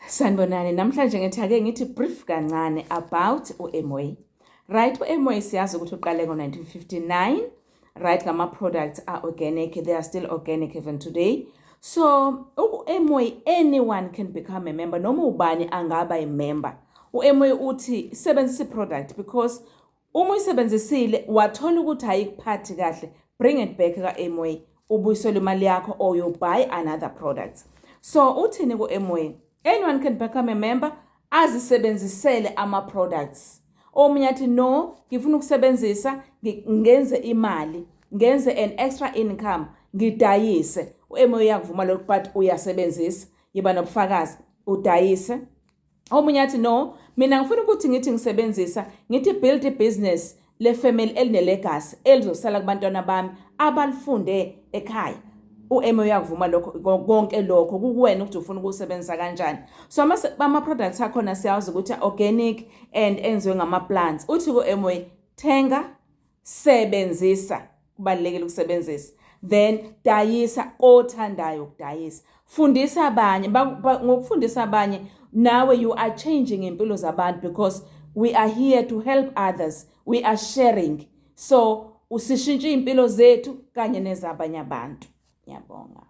Sanibonani, namhlanje ngithi ake ngithi brief kancane about u-Amway. Right, u-Amway siyazi ukuthi uqale ngo-1959, right, ngama-products are organic, they are still organic even today. So u-Amway, anyone can become a member, noma ubani angaba i-member. U-Amway uthi sebenzisa i-product because uma uyisebenzisile wathola ukuthi ayikuphathi kahle, bring it back ka-Amway, ubuyisele imali yakho or you buy another product. So uthini ku-Amway? Anyone can become a member, azisebenzisele ama-products. Omunye athi, "No, ngifuna ukusebenzisa ngenze imali, ngenze an extra income, ngidayise." U-Amway uyakuvuma lokho, but uyasebenzisa, yiba nobufakazi, udayise. Omunye athi, "No, mina ngifuna ukuthi ngithi ngisebenzisa, ngithi build ibusiness le family eline-legacy elizosala kubantwana bami abalifunde ekhaya." U-Amway uyakuvuma lokho konke lokho, kukuwena ukuthi ufuna ukusebenzisa kanjani. So ama-products akhona siyawazi ukuthi organic and enziwe ngama-plants. Uthi ku-Amway, thenga, sebenzisa, kubalulekile ukusebenzisa, then dayisa kothandayo ukudayisa, fundisa abanye. Ngokufundisa abanye nawe you are changing impilo zabantu because we are here to help others, we are sharing, so usishintsha impilo zethu kanye nezabanye abantu. Ngiyabonga.